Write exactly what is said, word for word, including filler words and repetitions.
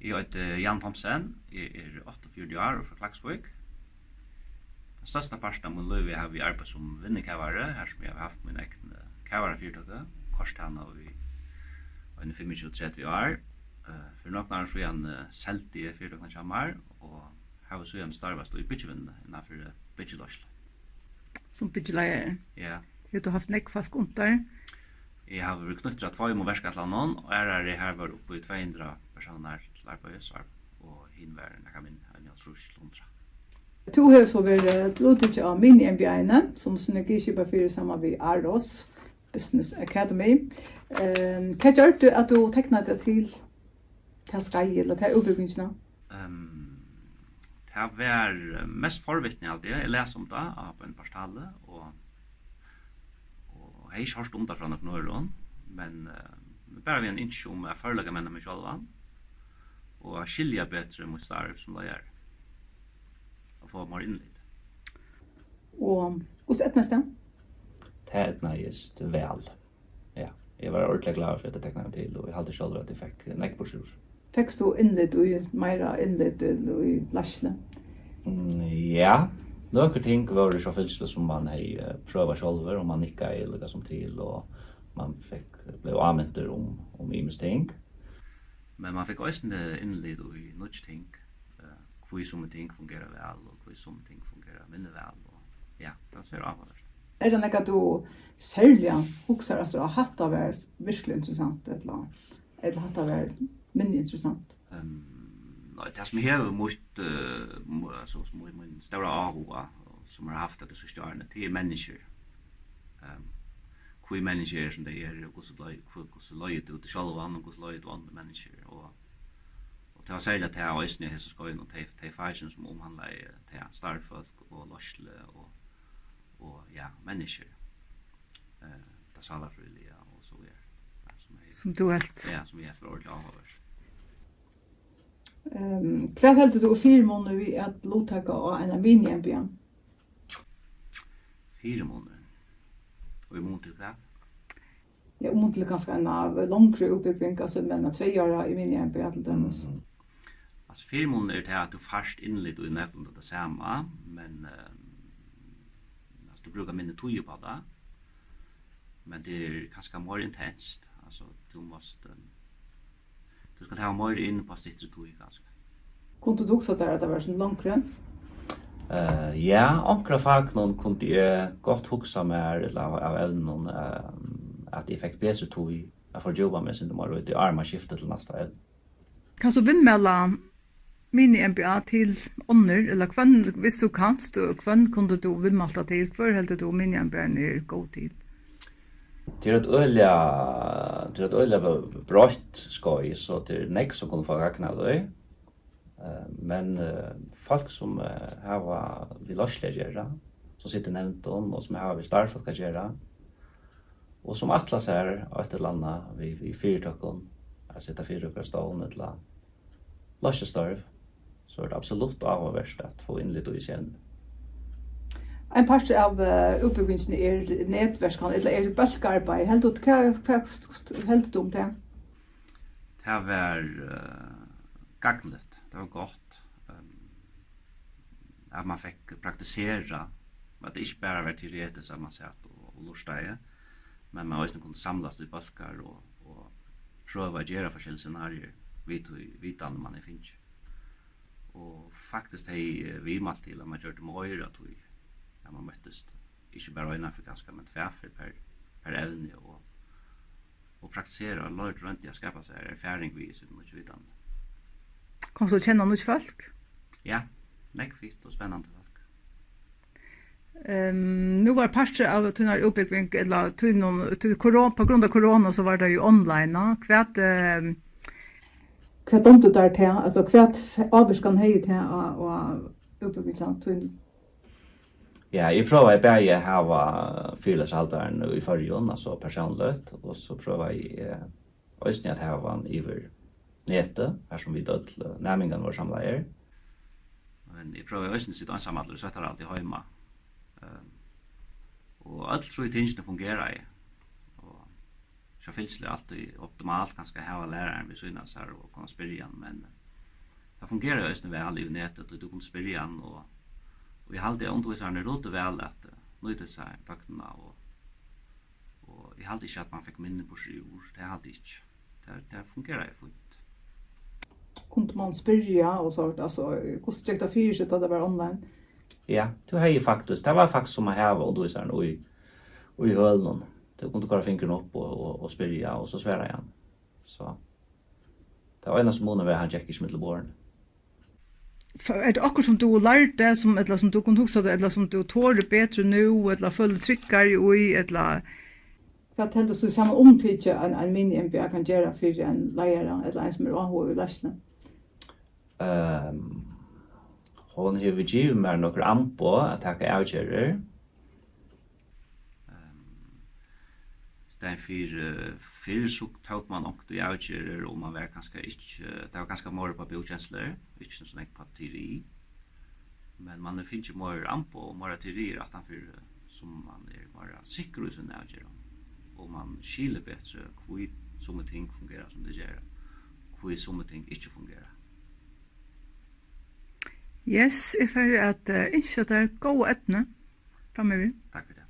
Eg eiti Jan Thomsen, eg eri áttaogfjøruti ár og frá Klaksvík. Tann størsta partin av mínum lívi havi eg arbeitt sum vinnukavari, har sum eg havi havt mína egnu kavarafyritøku, koyrt hana í eini fimmogtjúgu tretivu ár. Eh, fyri nøkrum árum síðan, eh, seldi eg fyritøkuna hjá mær og havi síðan starvast í byggivinnuni innanfyri byggileiðslu. Sum byggileiðari? Ja. Hevur tú havt nógv fólk undir tær? Eg havi verið knýttur at tveimum verkætlanum, og aðrar eg har var upp í tvey hundrað persónar til arbeiðis, og hin var nakað minni, eini hálvtrýss til hundrað. Tú hevur so verið luttikið á mini-M B A-uni, sum synergiskipari fyri saman við Aros Business Academy. Ehm, hvat gjørdi at tú teknaði teg til ta skeiðið, ella ta útbúgvingina? Ehm, tað var, eh, mest forvitni, haldi eg. Eg las um tað á, á einum portali og, og hevði ikki hoyrt um tað frá nøkrum øðrum, men, eh, bara við einum ynski um at førleikamenna meg sjálvan og at skilja betri mítt starv sum leiðari og fáa meira innlit. Og hvussu eydnaðist tað? Tað eydnaðist væl. Ja, eg var ordiliga glaður fyri, at eg teknaði meg til, og eg haldi sjálvur, at eg fekk nógv burturúr. Fekst tú innlit í, meira innlit í, í leiðslu? Mm, ja, nøkur ting vóru sjálvfylgiliga, sum mann hevði, eh, prøvað sjálvur, og mann nikkaði líka sum til, og mann fekk, bleiv ámintur um, um ymisk ting. Men mann fekk eisini innlit í nýggj ting, eh, hví summi ting fungera væl, og hví summi ting fungera minni væl, og ja, tað var sera áhugavert. Er tað nakað, tú serliga hugsar aftur á, hatta var s-, virkiliga interessant, ella, ella hatta var minni interessant? Ehm, nei, tað sum hevur mítt, eh, mo-, altso, mín, mín stóra áhuga, sum eg havi havt hetta síðstu árini, tað er menniskjur. Ehm, hví menniskjur eru sum tey eru, og hvussu lei-, hví, hvussu leiðir tú teg sjálvan, og hvussu leiðir tú onnur menniskjur, og, og tað var serliga tað eisini í hesum skeiðinum, tey, tey fakini sum umhandlaði tað, starvsfólk og leiðslu og, og, ja, menniskjur. Eh, tað sálarfrøðiliga og so víðari. Ja, sum eg, sum tú helt. Ja, sum eg helt var ordiliga áhugavert. Ehm, hvat heldur tú er fyrimunur við at luttaka á eina mini-M B A? Fyrimunur? Og í mun til hvat? Ja, í mun til kanska eina longri útbúgving, altso, men eina tvey ára í mini-M B A til dømis. Mhm. Altso, fyrimunur er tað, at tú fært innlit í nøkulunda tað sama, men, ehm, altso, tú brúkar minni tíð upp á tað, men tað er kanska meira intenst. Altso, tú mást, ehm, tú skalt hava meira inn upp á styttri tíð, kanska. Kundi tú hugsað tær, at tað var eitt sindur longri? Eh, ja, onkra fakunum kundi eg gott hugsað mær, ella av, av evnum, ehm, at eg fekk betri tíð at fordjúpa meg eitt sindur meira í tí, áðrenn man skifti til næsta evni. Kanst tú viðmæla mini-M B A til onnur, ella hvønn, viss tú kanst, og hvønn kundi tú viðmælt tað til? Hvør heldur tú mini-M B A er góð til? Tað er eitt øgiliga, tað er eitt øgiliga breitt skeið, so tað er nógv sum kunnu fáa gagn av tí. Eh, men, eh, fólk sum, eh, hava við leiðslu at gera, sum sita í nevndum og sum hava við starvsfólk at gera, og sum ætla sær eitt ella annað við, við fyritøkum, at seta fyritøkur á stovn ella leiðslustørv, so er tað absolutt áhugavert at fáa innlit í seg. Ein partur av, eh, útbúgvingini er netverk, ella er bólkaarbeiði. Heldur tú, hvat, hvat heldur tú um tað? Tað var, eh, gagnligt, tað var gott, ehm, at mann fekk praktisera, at tað ikki bara var teoretiskt, at mann sat og, og lurtaði, men mann eisini kundi samlast í bólkar og, og prøva at gera forskellig scenarier við tí vitan, mann hevði fingið. Og faktiskt hevði eg viðmælt til, at mann gjørdi meira av tí, at mann møttist, ikki bara eina ferð kanska, men tvær ferð per, per evni, og, og praktisera, og royndi at skapa sær erfaring við síni nýggju vitan. Komst tú at kenna nýggj fólk? Ja, nógv fitt og spennandi fólk. Ehm, nú var partur av tínari útbúgving, ella tínum, tí korona, á grund av korona, so var tað jú online, ha? Hvat, ehm, hvat dámdi tær tað? Altso, hvat ávirkan hevði tað á, á útbúgvingina, tín? Ja, eg prøvaði bæði at hava fyrilestrarhaldaran í Føroyum, altso persónligt, og so prøvaði eg eisini at hava hann yvir netið, har sum vit øll, eh, næmingarnir vóru samlaðir. Men eg prøvaði eisini at sita einsamallur í svøttarhaldi heima. Ehm, og øll trý tingini fungeraðu. Og sjálvfylgisliga altíð optimalt kanska at hava læraran við síðuna av sær og kunna spyrja hann, men, Fungerar eisini væl yvir netið, tí tú kundi spyrja hann, og, og eg haldi, at undirvísararnir ruddu væl at, eh, nýta sær tøknina, og, og eg haldi ikki, at mann fekk minni burtur úr, tað haldi eg ikki. Tað, tað fungerar fínt. Kundi mann spyrja og so, altso, hvussu gekk tað fyri seg, tá tað var online? Ja, tú hevði faktiskt, tað var faktiskt sum at hava undirvísaran í, í hølunum. Tú kundi koyra fingurin upp og, og, og spyrja, og so svaraði hann. So tað var einasti munur, var, at hann gekk ikki millum borðini. F-, er tað okkurt, sum tú lærdi, sum, ella sum tú kundi hugsa tær, ella sum tú torir betri nú, ella følir tryggari í, ella? Hvat heldur tú, sama umtikið ein, ein mini-M B A kann gera fyri ein leiðara, ella ein, sum er áhugaður í leiðsluni? Ehm, hon hevur givið mær nøkur amboð at taka avgerðir. Ehm, í staðin fyri, eh, fyrr so tók mann onkuntíð avgerðir, og mann var kanska ikki, tað var kanska meira upp á búkkenslur, ikki so nógv upp á teori. Men mann hevur fingið meira amboð og meira teoriir aftanfyri, sum mann er meira sikkur í sínum avgerðum, og mann skilir betri, hví summi ting fungera, sum tey gera, hví summi ting ikki fungera. Yes, eg fari at, eh, ynskja tær góða eydnu framyvir. Takk fyri tað.